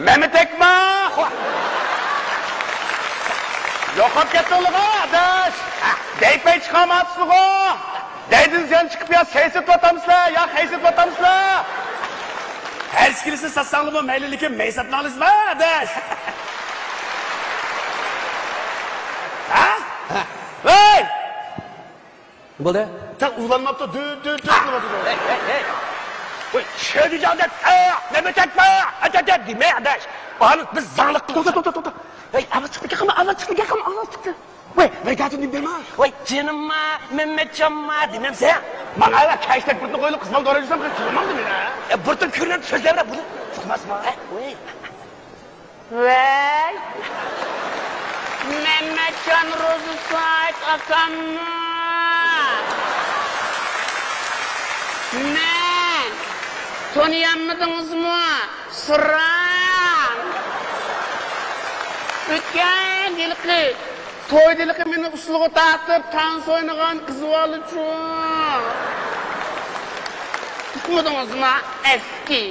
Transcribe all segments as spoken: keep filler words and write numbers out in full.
مەمەت ئەكمە! يوقاپ كەتتىڭلىغۇ، ئاداش! دەي پەي چىقارماپسىلىغۇ! دەيدىن زىيان چىقىپ يا سەي سېتىۋاتامسىلەر، يا خەي سېتىۋاتامسىلەر؟ ھەر ئىككىلىسىنى ساتساڭلىمۇ مەيلى، لېكىن مەي ساتماڭلىسىما، ئاداش؟ ھە؟ ھە. ۋەي! نېمە بولدى؟ تېخى ئۇۋۇلانماپتۇ، دۈت، دۈت، دۈت قىلىۋاتىدۇ. ھەي، ھەي، ھەي. ۋاي، شۆدىجاڭدەك، ئە، نېمە چەكمە، ئەچەچە دېمە، ئاداش. ئانى بىز زاڭلىق قىلىمىز. توختا، توختا، توختا. ھەي، ئاۋاز چىقتى، كەقەمە، ئاۋاز چىقتى، كەقەمە، ئاۋاز چىقتى. ۋاي، ۋەي، دادام نېمە دەيمەن؟ ۋاي، جېنىمما، مەمەتجانما دېمەمسەن؟ ماڭا ھەلا كەشتەك بىردىن قويۇلۇپ قىز بالا دورا يۈرسەم، قىز چىقمامدۇ مېنى؟ ئە، بىردىن كۆرۈنۈپ سۆزلەۋەر، بۇنى. چىقماسما؟ ھە، ۋاي. ۋەي! مەمەتجان روزى سايىت ئاكاممۇ؟ مەن! تونۇيالمىدىڭىزمۇ؟ سىرام! ئۆتكەن ھېلىقى تويدا ھېلىقى مېنى ئۇسسۇلغا تارتىپ تانسا ئوينىغان قىز بالىچۇ. ئۇقمىدىڭىزما؟ ئەسكى.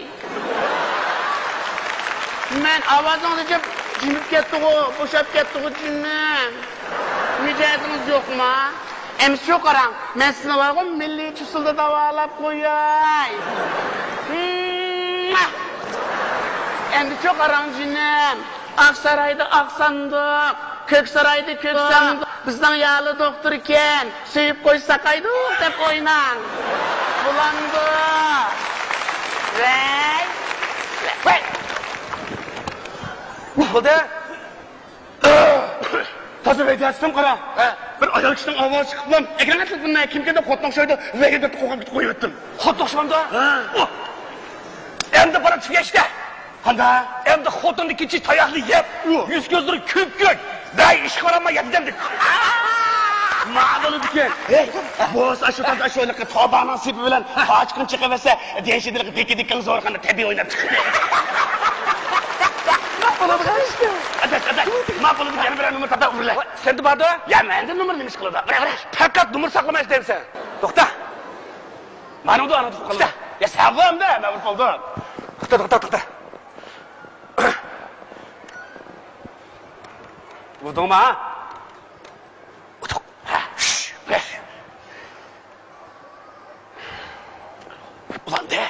مەن ئاۋازىڭىزنى جىم-، جىمىپ كەتتىغۇ، بوشاپ كەتتىغۇ جېنىم. مىجەزىڭىز يوقما؟ ئەمىسە شۇ قاراڭ، مەن سىزنى بارغۇ مىللىي ئۇسسۇلدا داۋالاپ قوياي. ئەمدى شۇ قاراڭ جېنىم، ئاقسارايدا ئاق ساندۇق، كۆكسارايدا كۆك ساندۇق، بىزنىڭ يالى دوختۇركەن. سۆيۈپ قويساقايدۇ دەپ ئويناڭ. بولامدۇ؟ ۋەي! ۋەي! بولدى. تازا ۋەدەسىدىم قارا. ھە. بىر ئايال كىشىنىڭ ئاۋازى چىقىپلا، ئەكرەم ئەتلىك بۇنى كىمكەن دەپ خوتۇنغا ئوخشايدۇ. ۋەگە دەپ قوقۇپ كېتىپ قويۇۋەتتىم. خوتۇن ئوخشىمامدۇ؟ ھە. ئۇھ. ئەمدى بالا تۈگەشتى. قانداق؟ ئەمدى خوتۇندىن كېچىش تاياقنى يەپ، ئۇھ. يۈز كۆزلىرى كۈپ-كۆك. ۋەي، ئىشقا بارالماي ياتىدىم دېدى. ما بولىدىكەن. ھەي، بولسا شۇ تازا شۇ ھېلىقى توبانىڭ سېپى بىلەن قاچقىن چىقىۋەتسە، دېيىشىدىلىق دىكى-دىكىڭ زورخاندا تەبىئىي ئويناپ چىقىدۇ. بولىدىغان ئىشكەن. ئاداش، ئاداش، ما بولىدىكەن، يەنە بىرەر نومۇر تاتا ئۇرلە. سەندە باردۇ؟ يا، مەندە نومۇر نېمە ئىش قىلىدۇ؟ بىرەر، بىرەر. پەقەت نومۇر ساقلىماي ئىشلەيمسەن. توختا. مانا ئۇدۇ ئانا توختام. يا، سەن بۇ ئەمدى، مەن بىر بولدۇم. توختا، توختا، توختا. ئۇدۇڭما؟ ئۇدۇق. ھە، شش، ھە. ئۇلاندى.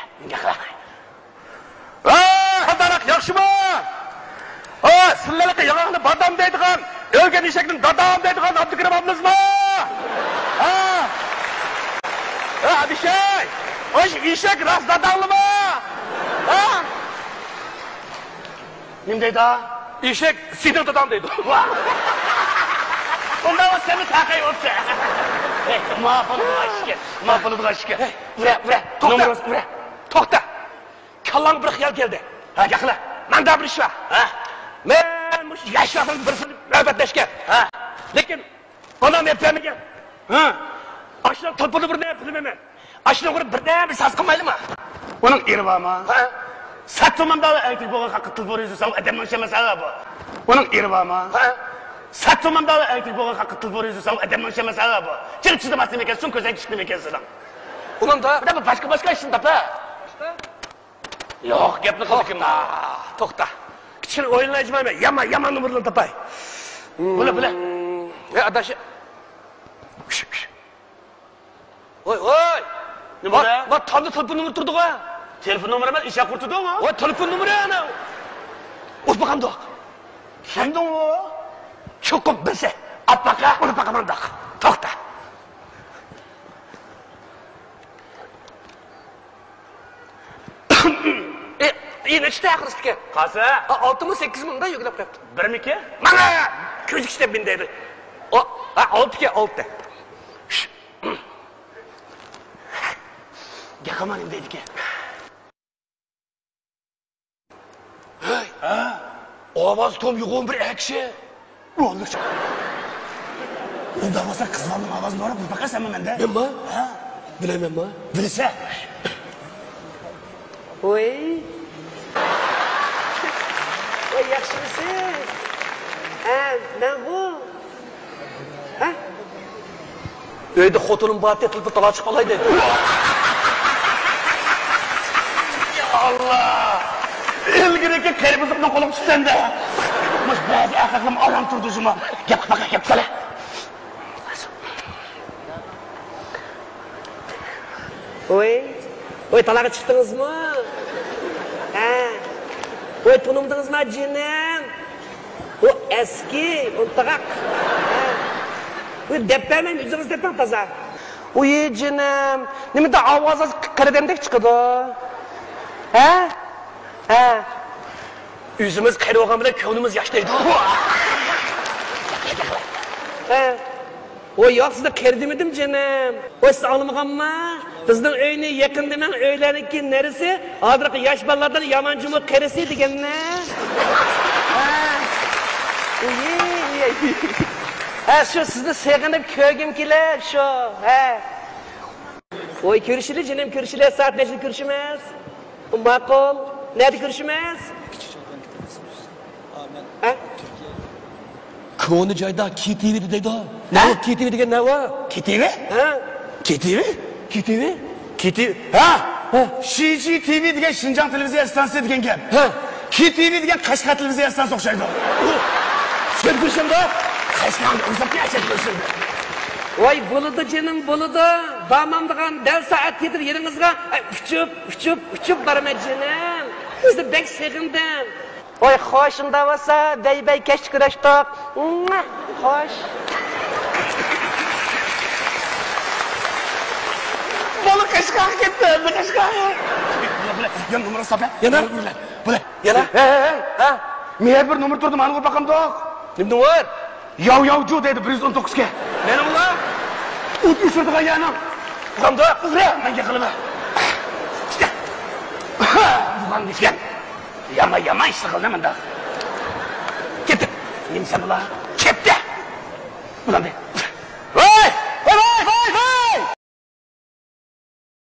ۋاي، قانداق، ياخشىمۇ؟ ھە، سىلەرلىكى ياڭاقنى بادام دەيدىغان، ئۆلگەن ئېشەكنىڭ دادام دەيدىغان ئابدۇكېرىم ئابلىزمۇ؟ ھە؟ ھە، ئابىشاي، ئاشۇ ئېشەك راست داداڭلىمۇ؟ ھە؟ نېمە دەيدۇ؟ ئېشەك سېنىڭ داداڭ دەيدۇ. ۋاھ! ئۇنداق بولسا سەنمۇ تاقاي بوپسەن. ھەي، ما بولىدىغان ئىشكەن، ما بولىدىغان ئىشكەن. ھەي. ئۇرە، ئۇرە، توختا. نومۇر ئۇرە. توختا. كاللاڭغا بىر خىيال كەلدى. ھە، ياقلا. مەندە بىر ئىش بار. ھە. مەن مۇشۇ ياشلارنىڭ بىرسى بىلەن نۆۋەتلەشكەن. ھە. لېكىن ئانام ئېلىپ بەرمىگەن. ھە. ئاشۇنىڭ تېلېفون نومۇرىنى بىلمەيمەن. ئاشۇنىڭغا بىردەم بىر ساز قىلمايلىما؟ ئۇنىڭ ئېرى بارمۇ؟ ھە. سەتتە مۇنداق ئەركەك بولغان خەققە تېلېفون يۈزۈرسەڭ ئادەمنىڭ ئىشى ئەمەس ھە بۇ. ئۇنىڭ ئېرى بارمۇ؟ ھە. سەتتە مۇنداق ئەركەك بولغان خەققە تېلېفون يۈزۈرسەڭ ئادەمنىڭ ئىشى ئەمەس ھە بۇ. جىق چىدىماس نېمە ئىكەن، سۇڭ كۆزەك ئىش نېمە ئىكەن سېنىڭ. ئۇنىڭ دا. بىر باشقا، باشقا ئىشنى تاپ ھە. ياق، گەپنى قىلدىكىن. توختا، توختا. كىچىككىنە ئويۇنلار ئېچىمەن مەن. يامان، يامان نومۇرلارنى تاپاي. بىلە، بىلە. ھە، ئاداش. ۋاي، ۋاي. نېمە بولدى؟ ما، ما تامدا تېلېفون نومۇرى تۇرىدىغۇ. تېلېفون نومۇرى ئەمەس، ئېشەك قۇرتىدۇ ئۇ. ۋاي، تېلېفون نومۇرى ئەنە. ئۇرۇپ باقامدۇق. كىمدىن ئۇ؟ چوقۇم بىلسە. ئاپپاقا. ئۇرۇپ باقامانداق. توختا. ئى، ئى، نەچچە ئاخىرسىدىكى؟ قالسا؟ ئا، ئالتە مىڭ، سەككىز مىڭدا يۈكلەپ قويۇپتۇ. بىرمىكى؟ مانا! كۆزى كىشىدە مىندەيدۇ. ئا، ئا، ئالتىكى، ئالتە. شش. گەپ قىلما، نېمە دەيدىكى؟ ھەي! ھە؟ ئاۋازى توم يوغان بىر ئەر كىشى. بولدى. ئۇنداق بولسا قىز بالىنىڭ ئاۋازىنى دوراپ بىر باقارسەنمۇ مەندە؟ مەنمۇ؟ ھە؟ بىلەيمەنمۇ؟ بىلسە. ۋوي. ۋوي، ياخشىمۇسىز؟ ھە، مەن بۇ. ھە؟ ئۆيدە خوتۇنۇم بار، تېلېفون تالا چىقىپ قالاي دەيدۇ. يا ئاللا! ئىلگىرى قېرى بۇزۇقنىڭ قولىغا چۈشسەمدە. مۇش بەزى ئەرخەقلىرىم ئاران تۇرىدۇ جۇما. گەپ قىلماققا گەپ قىلە. ۋوي، ۋوي، تالاغا چىقتىڭىزمۇ؟ ھە. ۋوي، تونۇمدىڭىزما جېنىم؟ ئۇ ئەسكى ئولتۇراق. ھە. ۋوي، دەپ بەرمەيمەن، ئۆزىڭىز دەپمەڭ تازا. ۋوي جېنىم، نېمىدە ئاۋازىڭىز قېرىدەمدەك چىقىدۇ؟ ھە؟ ھە. ئۆزىمىز قېرى بولغان بىلەن كۆڭلىمىز ياش دەيدۇ. ھە. ۋوي ياق، سىزنى قېرى دېمىدىم جېنىم. ۋوي سىز ئاڭلىمىغانما؟ بىزنىڭ ئۆينى يېقىن دېمەڭ، ئۆيلەرنىڭكى نېرىسى، ھازىرقى ياش بالىلاردىن يامان جۇمۇ قېرىسى دېگەننى. ھە. ۋوي. ھە، شۇ سىزنى سېغىنىپ كۆرگۈم كېلىپ شۇ. ھە. ۋوي كۆرۈشىلى جېنىم، كۆرۈشىلى. سائەت نەچچىدە كۆرۈشىمىز؟ ماقۇل. نەدە كۆرۈشىمىز؟ ھە؟ كونا جايدا كى تى ۋى دەيدۇ. نە؟ نەۋۇ كى تى ۋى دېگەن نەۋۇ؟ كى تى ۋى؟ ھە؟ كى تى ۋى؟ كى تى ۋى؟ كى تى ۋى؟ ھە؟ ھە؟ شى جى تى ۋى دېگەن شىنجاڭ تېلېۋىزىيە ئىستانسىسى دېگەن گەپ. ھە؟ كى تى ۋى دېگەن قەشقەر تېلېۋىزىيە ئىستانسىسى ئوخشايدۇ. چۈشەندۈرۈشۈمدە؟ قەشقەرنى ئۇزاققا چۈشەندۈرۈشۈمدە. ۋاي بولىدۇ جېنىم، بولىدۇ. بارمامدىغان دەل سائەت يېتىدە يېنىڭىزغا، ئاي، ئۇچۇپ، ئۇچۇپ، ئۇچۇپ بارىمەن جېنىم. سىزنى بەك سېغىندىم. ۋاي خوش، شۇنداق بولسا، بەي بەي كەچتە كۆرۈشتۇق. خوش. بولدى، قەشقەرگە كەتتى، ئەمدى قەشقەرگە. يەنە نومۇر ساپە. يەنە؟ بۇلار، بۇلار. يەنە؟ ھە، ھە، ھە. مېھەر بىر نومۇر تۇردى، مانا قويۇپ باقامدۇق. نېمە نومۇر؟ ياۋ ياۋ جو دەيدۇ، بىر يۈز ئون توققۇزغا. مېنىڭ ئۇلار؟ ئوت ئۆچۈرىدىغان يەرنىڭ. ئۇرامدۇ؟ ئۇرە، مەن يىقىلىمەن. ئۇرغان دېگەن. يامان، يامان ئىش قىلدى مۇنداق. كەتتى. نېمە سەن بۇلار؟ كەتتى. ئۇرامدى.